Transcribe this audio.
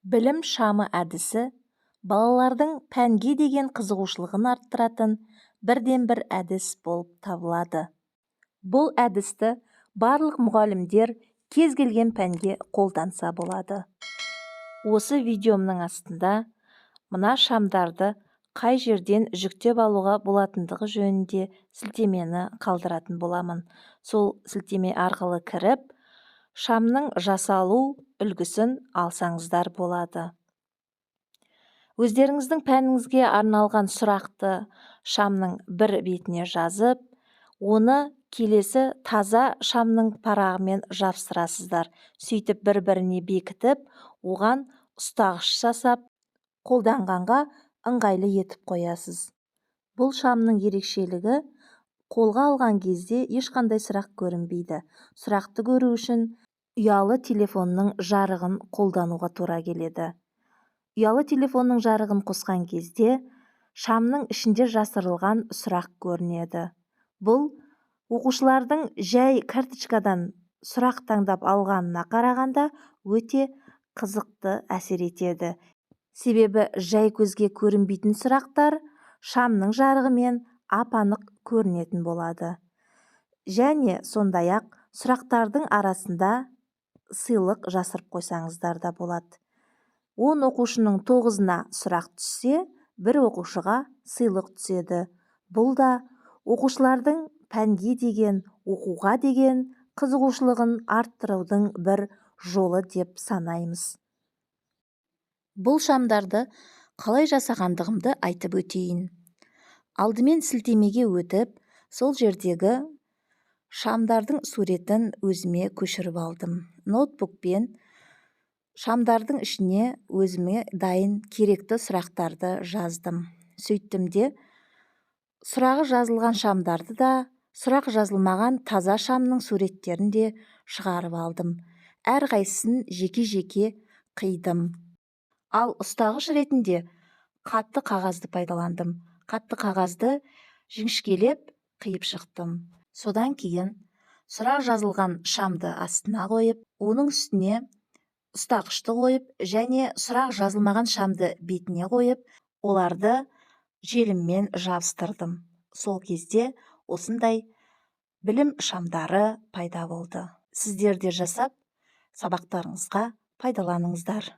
Білім шамы әдісі балалардың пәнге деген қызығушылығын арттыратын бірден-бір әдіс болып табылады. Бұл әдісті барлық мұғалімдер кез келген пәнге қолданса болады. Осы видеомның астында мына шамдарды қай жерден жүктеп алуға болатындығы жөнінде сілтемені қалдыратын боламын. Сол сілтеме арқылы кіріп, шамның жасалу үлгісін алсаңыздар болады. Өздеріңіздің пәніңізге арналған сұрақты шамның бір бетіне жазып, оны келесі таза шамның парағымен жабыстырасыздар. Сөйтіп бір-біріне бекітіп, оған ұстағыш жасап, қолданғанға ыңғайлы етіп қоясыз. Бұл шамның ерекшелігі: қолға алған кезде ешқандай сұрақ көрінбейді. Сұрақты көру үшін ұялы телефонның жарығын қолдануға тура келеді. Ұялы телефонның жарығын қосқан кезде шамның ішінде жасырылған сұрақ көрінеді. Бұл оқушылардың жай карточкадан сұрақ таңдап алғанына қарағанда өте қызықты әсер етеді. Себебі жай көзге көрінбейтін сұрақтар шамның жарығымен ап-анық көрінетін болады. Және сондай-ақ сұрақтардың арасында сыйлық жасырып қойсаңыздар да болады. 10 оқушының 9-ына сұрақ түссе, бір оқушыға сыйлық түседі. Бұл да оқушылардың пәнге деген, оқуға деген қызығушылығын арттырудың бір жолы деп санаймыз. Бұл шамдарды қалай жасағандығымды айтып өтейін. Алдымен сілтемеге өтіп, сол жердегі шамдардың суретін өзіме көшіріп алдым. Ноутбукпен шамдардың ішіне өзіме дайын керекті сұрақтарды жаздым. Сөйттім де, сұрағы жазылған шамдарды да, сұрақ жазылмаған таза шамның суреттерін де шығарып алдым. Әрқайсысын жеке-жеке қидым. Ал ұстағыш ретінде қатты қағазды пайдаландым. Қатты қағазды жіңішкелеп қиып шықтым. Содан кейін сұрақ жазылған шамды астына қойып, оның үстіне ұстағышты қойып және сұрақ жазылмаған шамды бетіне қойып, оларды желіммен жабыстырдым. Сол кезде осындай білім шамдары пайда болды. Сіздер де жасап, сабақтарыңызға пайдаланыңыздар.